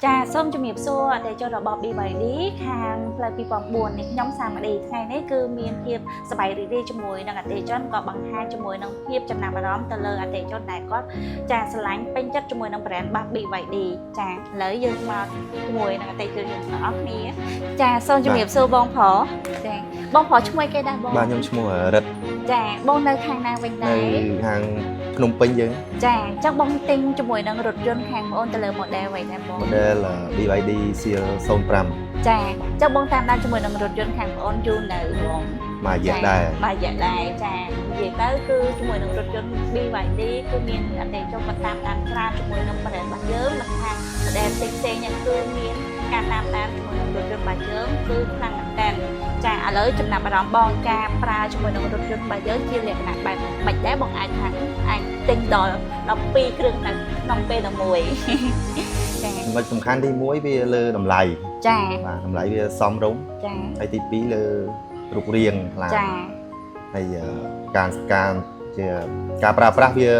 ចាសូមជំរាបសួរអតិថិជនរបស់ BYD ខាងផ្លូវ2009នេះខ្ញុំសាមឌីថ្ងៃនេះគឺមានភាពសប្បាយរីករាយជាមួយនឹងអតិថិជនក៏បង្ហាញជាមួយនឹងភាពចំណាប់អារម្មណ៍ទៅលើអតិថិជនដែលគាត់ចាស្រឡាញ់ពេញចិត្តជាមួយនឹង brand របស់ BYD ចាឥឡូវយើងមកជាមួយនឹងអតិថិជនយើងទាំងអស់គ្នាចាសូមជំរាបសួរបងប្រុសចាបងប្រុសឈ្មោះគេដែរបង បាទខ្ញុំឈ្មោះរិទ្ធ ចាបងនៅខាងណាវិញ នៅ ដែរ ខាងភ្នំពេញយើង ចាអញ្ចឹងបងទិញជាមួយនឹងរថយន្តខាងបងអូនទៅលើ model អ្វីដែរបង model BYD Seal 05 ចាចុះបងតាមដានជាមួយនឹងរថយន្តខាងបងអូនយូរនៅបង មួយរយៈដែរ មួយរយៈដែរចានិយាយទៅគឺជាមួយនឹងរថយន្ត BYD គឺមានអតិថិជនគាត់តាមដានច្រើនជាមួយនឹង brand របស់យើងមិនថា model ផ្សេងផ្សេងៗហ្នឹងគឺមានការតាមដានជាមួយនឹងរថយន្តរបស់យើងគឺខ្លាំងមែនតើចាឥឡូវចំណាប់អារម្មណ៍បងការប្រើជាមួយនឹងរថយន្តរបស់យើងជាលក្ខណៈបែបមិនដែរបងអាចថាអាចទិញដល់12គ្រឿងនៅក្នុងពេលតែមួយ ចា ចំណុចសំខាន់ទី1វាលើតម្លៃ ចា បាទតម្លៃវាសមរម្យ ចា ហើយទី2លើរូបរាងឡាន ចា ហើយការការជាការប្រើប្រាស់វា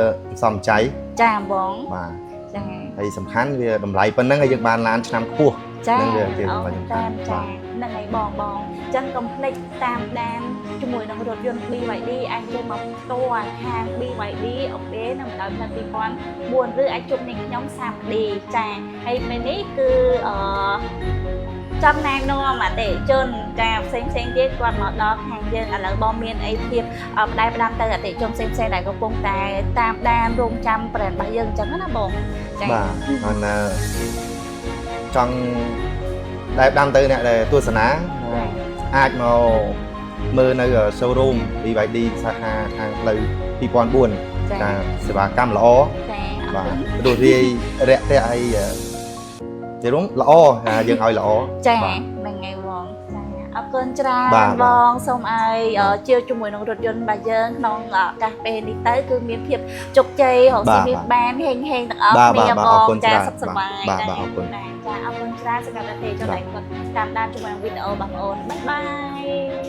សមចៃ ចាបង បាទ ចា ហើយសំខាន់វាតម្លៃប៉ុណ្ណឹងហើយយើងបានឡានឆ្នាំខ្ពស់ ចា ហ្នឹងវាជា អូ ចំណុចសំខាន់ តាមចា បាទ ហ្នឹងហើយបងបងអញ្ចឹងកុំភ្លេចតាមដានជាមួយនឹងរថយន្ត BYD អាចជិះមកផ្ទាល់ខាង BYD អូខេនៅបណ្ដោយផ្លូវ2004ឬអាចជួបនាងខ្ញុំសាមឌីចាហើយពេលនេះគឺអឺចង់ណែនាំអតិថិជនចាផ្សេងផ្សេងទៀតគាត់មកដល់ខាងយើងឥឡូវបងមានអីភាពផ្ដែផ្ដាំទៅអតិថិជនផ្សេងផ្សេងដែលកំពុងតែតាមដានរងចាំ brand របស់យើងអញ្ចឹងណាបងចា បាទហើយណាចង់ដែលដាំទៅអ្នកដែលទស្សនាអាចមកមើលនៅ showroom BYD សាខាខាងផ្លូវ2004 ចា ការសេវាកម្មល្អ ចាអរ បាទ គុណ រួសរាយរាក់ទាក់ហើយនិយាយរួមល្អថាយើងឲ្យល្អ ចា បាទ ហ្នឹងហើយបងចាអរគុណច្រើន បាទ បងសូមឲ្យជាវជាមួយនឹងរថយន្តរបស់យើងក្នុងឱកាសពេលនេះទៅគឺមានភាពជោគជ័យរកស៊ី បាទ មានបានហេងហេងទាំងអស់ បាទ គ្នា បាទ បង អរគុណច្រើន ចាសុខសប្បាយ បាទបាទអរគុណ ចាអរគុណច្រើនសម្រាប់អតិថិជន បាទ ដែលគាត់តាមដានជាមួយនឹងវីដេអូរបស់បងអូន bye bye.